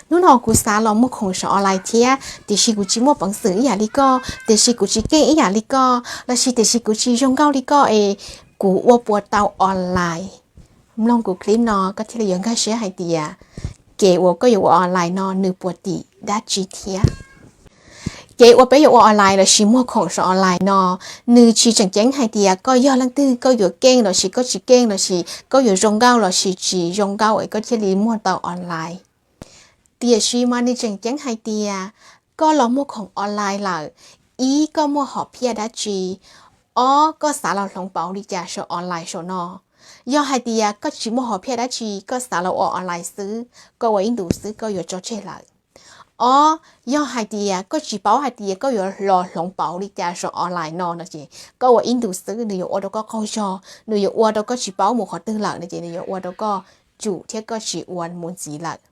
Hnub no kuv xav los muag khoom saum online thiab, tiam sis kuv tsis muaj peev xwm ib yam li koj, tiam sis kuv tsis keej ib yam li koj, lossis tiam sis kuv tsis zoo nkauj li koj es kuv ua puas tau online? Mloog kuv clip no koj thiaj li yuav nkag siab hais tias kev uas koj yuav ua online no nws puas tim dab tsi thiab. Kev uas peb yuav ua online lossis muag khoom saum online no, nws tsis tseem ceeb hais tias koj yog leej twg, koj yuav keej lossis koj tsis keej, lossis koj yuav zoo nkauj lossis tsis zoo nkauj es koj thiaj li muag tau online. Tiam sis mas nws tseem ceeb hais tias koj los muag khoom online lawm, ib, koj muaj hom phiaj dab tsi, ob, koj xav los hloov pauv li cas saum online saum no. Yog hais tias koj tsis muaj hom phiaj dab tsi, koj xav los ua online xwb, koj ua ib ntus xwb koj yuav tso tseg lawm. Ob, yog hais tias koj tsis paub hais tias koj yuav los hloov pauv li cas saum online no no ces koj ua ib ntus xwb nws yuav ua rau koj qaug zog, nws yuav ua rau koj tsis paub mus qhov twg lawm no ces nws yuav ua rau koj tsum thiab koj tsis ua mus ntxiv lawm.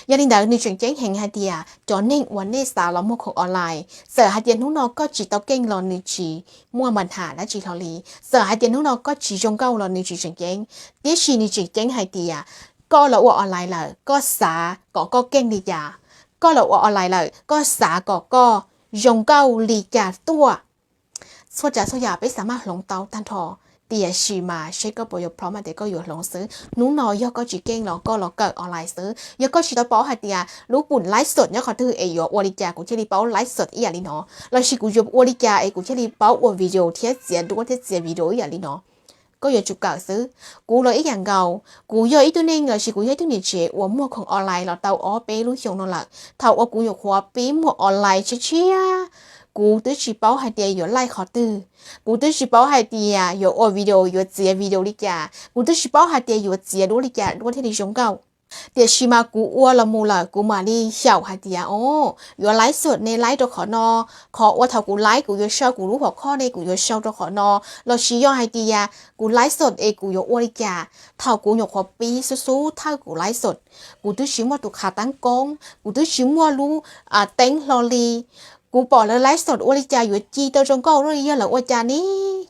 Yog li ntawd nws tseem ceeb heev hais tias cov neeg uas nej xav los muag khoom online, txawm hais tias hnub no koj tsis tau keej los nws tsis muaj mas nham dab tsi hlo li, txawm hais tias hnub no koj tsis zoo nkauj los nws tsis tseem ceeb, tiam sis nws tseem ceeb hais tias koj los ua online lawm koj xav kom koj keej li cas, koj los ua online lawm koj xav kom koj zoo nkauj li cas tuaj. Txhua tsav txhua yam peb xav maj hloov tau tag nrho, tiam sis mas seb koj puas yuav plhob mas tias koj yuav hloov xwb. Hnub no yog koj tsis keej los koj los kawm online xwb. Yog koj tsis tau paub hais tias lub pum live shot nyob qhov twg es yuav ua li cas kuv thiaj li paub live shot ib yam li no, lossis kuv yuav ua li cas es kuv thiaj li paub ua video thiab txiav duab thiab txiav video ib yam li no, koj yuav tsum kawm xwb. Kuv los ib yam nkaus, kuv yog ib tug neeg lossis kuv yog ib tug niam tsev uas muag khoom online los tau ob peb lub xyoo no lawm. Thaum uas kuv nyuam qhuav pib muag online tshiab tshiab, kuv twb tsis paub hais tias yuav laij qhov twg, kuv twb tsis paub hais tias yuav ua video yuav txiav video li cas, kuv twb tsis paub hais tias yuav txiav duab li cas duab thiaj li zoo nkauj. Tiam sis mas kuv ua los mus lawm kuv mam li xyaum hais tias o, yuav live shot ne live rau qhov no, qhov uas thaum kuv live kuv yuav sau kuv lub hom khoj ne kuv yuav sau rau qhov no, lossis yog hais tias kuv live shot es kuv yuav ua li cas. Thaum kuv nyuam qhuav pib xub xub thawj kuv live shot, kuv twb tsis muaj tus qhav teeb koob, kuv twb tsis muaj lub teeb hlo li. Kuv pom lawv live shot ua li cas yuav ci tau zoo nkauj li yog lawv ua cas ne,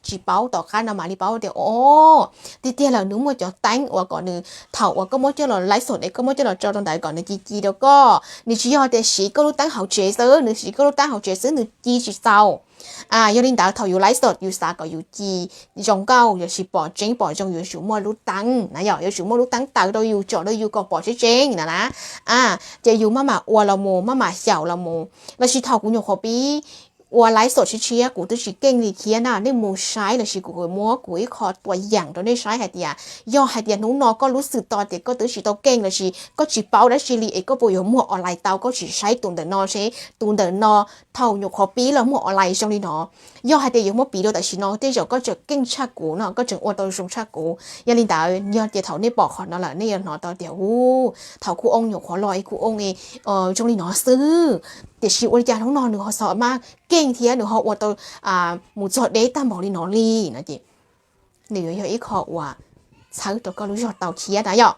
tsis paub. Tom qab no mam li paub tias o, tiag tiag lawm nws muaj cov teeb uas kom nws thaum uas koj muab coj los live shot es koj muab coj los tso rau ntawd kom nws ci ci rau koj. Nws tsis yog tias siv koj lub teeb hauv tsev xwb, nws siv koj lub teeb hauv tsev xwb nws ci tsis tau. Yog li ntawd thaum yus live shot yus xav kom yus ci zoo nkauj, yus tsis pom tseeb pom zoo, yus tsum muaj lub teeb na, yog yus tsum muaj lub teeb taws rau yus tsom rau yus kom pom tseeb tseeb na na. Ces yus maj mam ua los mus, maj mam xyaum los mus. Lossis thaum kuv nyuam qhuav pib ua live shot tshiab tshiab kuv twb tsis keej li thiab na, nej mus saib lossis kuv muab kuv ib qho tua yeem rau nej saib hais tias yog hais tias hnub no koj lub xwm tau tias koj twb tsis tau keej lossis koj tsis paub dab tsi li es koj puas yuav muag online tau, koj tsis saib tus ntawm no seb tus ntawm no thaum nyuam qhuav pib los muag online zoo li no. Yog hais tias yuav muab piv rau tam sim no tej zaum koj tseem keej tshaj kuv no, koj tseem ua tau zoo tshaj kuv. Yog li ntawd yog tias thaum nej pom qhov no lawm nej yuav hnov tau tias u, thaum kuv oo nyuam qhuav los es kuv oo zoo li no xwb, tiam sis ua li cas hnub no nws ho txawm maj keej thiab nws ho ua tau mus txog deb tag npaum li no li no ces nws yuav yog ib qho uas txhawb rau koj lub zog tau thiab na yom.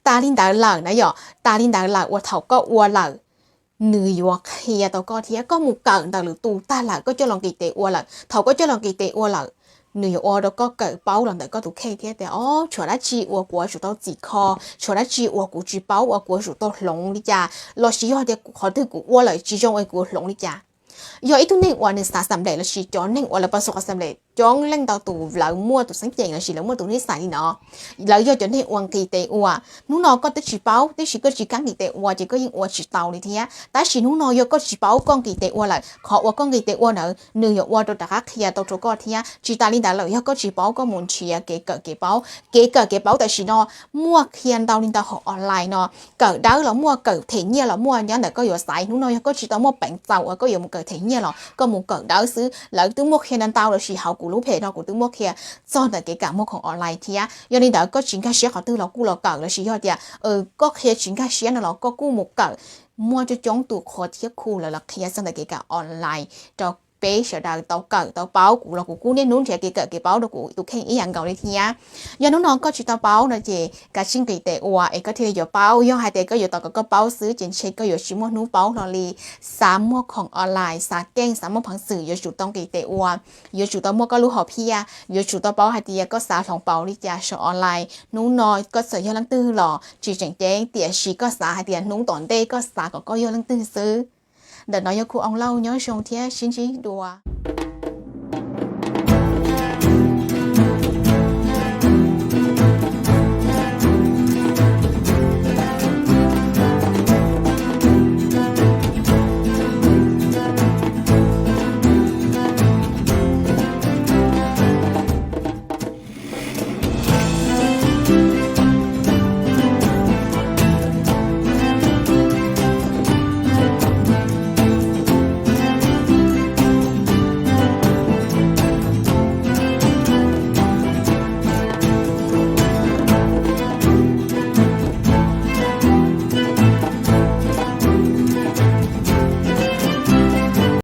Tas li ntawd lawm na yom, tas li ntawd lawm uas thaum koj ua lawm nws yuav qhia tau koj thiab. Koj mus kawm ntawm lwm tus tag lawm koj coj los nqis tes ua lawm, thaum koj coj los nqis tes ua lawm nws yuav ua rau koj kawm paub los ntawm koj tus kheej thiab tias o, tshuav dab tsi uas kuv yuav tsum tau txim kho, tshuav dab tsi uas kuv tsis paub uas kuv yuav tsum tau hloov li cas, lossis yog tias qhov twg kuv ua lawm tsis zoo es kuv yuav hloov li cas. Yog ib tug neeg uas nws xav xam lem lossis cov neeg uas lawv pas xus qhov xam lem coob leej ntau tus lawv muaj tus xeeb ceem lossis lawv muaj tus nij xais li no, lawv yog cov neeg uas nqis tes ua. Hnub no koj twb tsis paub tiam sis koj tsis kam nqis tes ua ces koj yeej ua tsis tau li thiab. Tab sis hnub no yog koj tsis paub koj nqis tes ua lawm, qhov uas koj nqis tes ua ntawd nws yuav ua rau rov qab qhia tau rau koj thiab. Tsis tas li ntawd lawm yog koj tsis paub koj mus nrhiav kev kawm kev paub. Kev kawm kev paub tam sim no muaj qhia ntau li ntau hauv online no. Kawm dawb los muaj, kawm them nyiaj los muaj, nyob ntawm koj yuav xaiv. Hnub no yog koj tsis tau muaj peev txaus uas koj yuav mus kawm them nyiaj los koj mus kawm dawb xwb. Lawv twb muaj qhia ntau ntau lossis hauv kuv lub phem no kuv twb muaj qhia txog ntawm kev kawm muag khoom online thiab. Yog li ntawd koj tsis nkag siab qhov twg los kuj los kawm lossis yog tias koj qhia tsis nkag siab no los koj kuj mus kawm. Muaj coob coob tus qhuav thiab khu lawv los qhia txog ntawm kev kawm online rau peb sawv daws tau kawm tau paub, kuv los kuv kuj niaj hnub nrhiav kev kawm kev paub rau kuv tus kheej ib yam nkaus li thiab. Yog hnub no koj tsis tau paub no ces kav tsij nqis tes ua es koj thiaj li yuav paub. Yog hais tias koj yuav tos kom koj paub xwb ces ntshe koj yuav tsis muaj hnub paub hlo li. Xav muaj khoom online, xav keej, xav muaj peev xwm, yuav tsum tau nqis tes ua, yuav tsum tau muaj koj lub hom phiaj, yuav tsum tau paub hais tias koj xav hloov pauv li cas saum online. Hnub no koj txawm yog leej twg los tsis tseem ceeb, tiam sis koj xav hais tias hnub tom ntej koj xav kom koj yog leej twg xwb. Ntawm no yog kuv Oos Lauj, nyob zoo thiab sib ntsib dua.